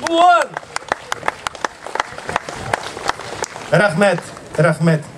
Буын! Рәхмәт, рәхмәт.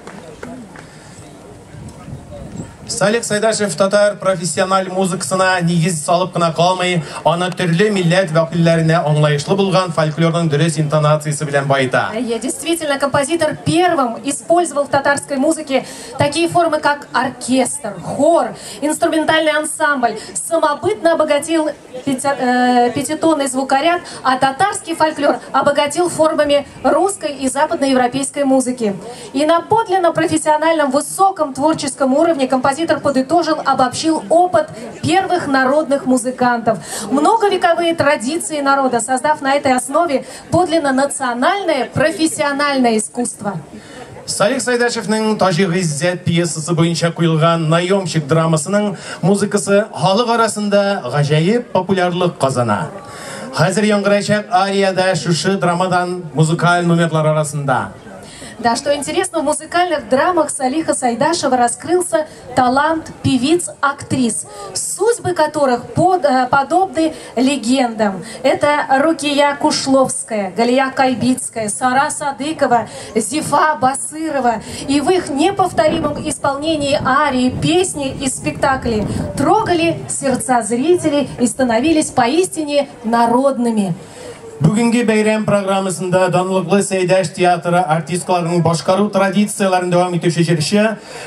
Салих Сайдашев татар профессиональ музыкасына нигез салып кына калмый, аны төрле милләт вәкилләренә аңлаешлы булган фольклорның дөрес интонациясе белән баета. Я действительно, композитор первым использовал в татарской музыке такие формы, как оркестр, хор, инструментальный ансамбль, самобытно обогатил пятитонный звукоряд, а татарский фольклор обогатил формами русской и западноевропейской музыки. И на подлинно профессиональном высоком творческом уровне композитор подытожил, обобщил опыт первых народных музыкантов, многовековые традиции народа, создав на этой основе подлинно национальное профессиональное искусство. Салих Сайдашевның Таҗи Гыйззәт пьесасы буенча куелган «Наемщик» драмасының музыкасы халык арасында гаҗәеп популярлык казана. Хәзер яңгыраячак ария да шушы драмадан музыкаль номерлар арасында. Да, что интересно, в музыкальных драмах Салиха Сайдашева раскрылся талант певиц-актрис, судьбы которых подобны легендам. Это Рукия Кушловская, Галия Кайбицкая, Сара Садыкова, Зифа Басырова. И в их неповторимом исполнении арии, песни и спектакли трогали сердца зрителей и становились поистине народными. Бүгенге бәйрәм программасында данлыклы Сәйдәш театры артисткаларының башкару традицияләрен дәвам итүче җырчы,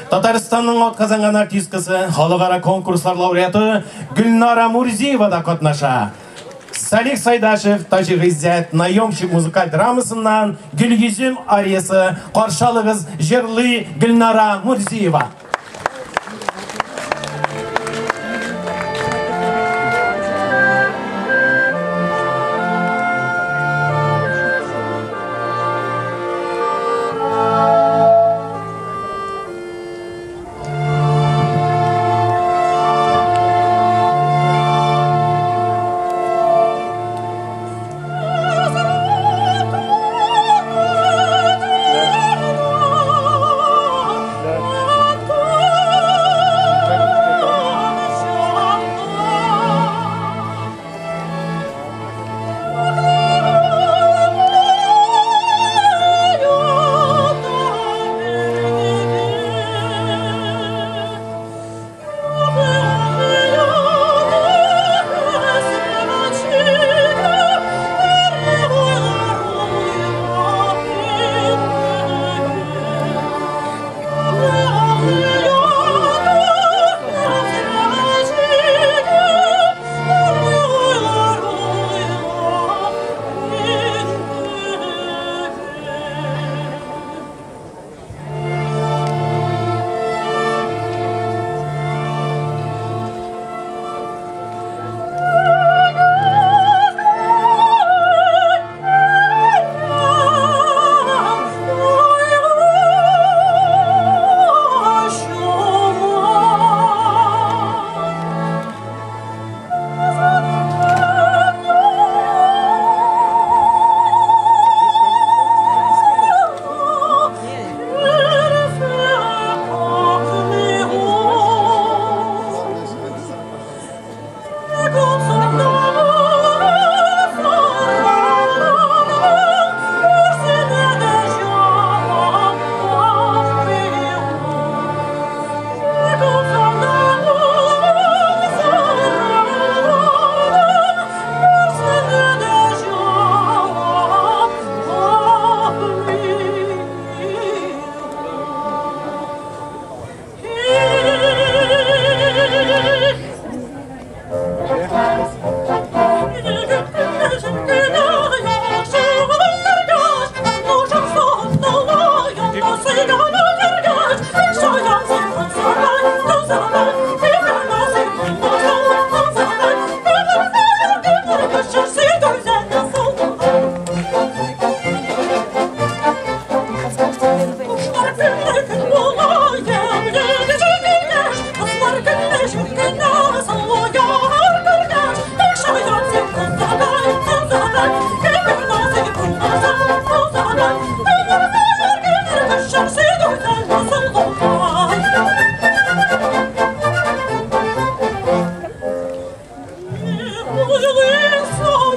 Татарстанның атказанган артисткасы, халыкара конкурслар лауреаты Гөлнара Мурзиева да катнаша. Салих Сайдашев, Таҗи Гыйззәт, Наемщик музыкаль драмасыннан Гөлйөзем ариясы, каршы алыгыз, җырлый Гөлнара Мурзиева. Ой,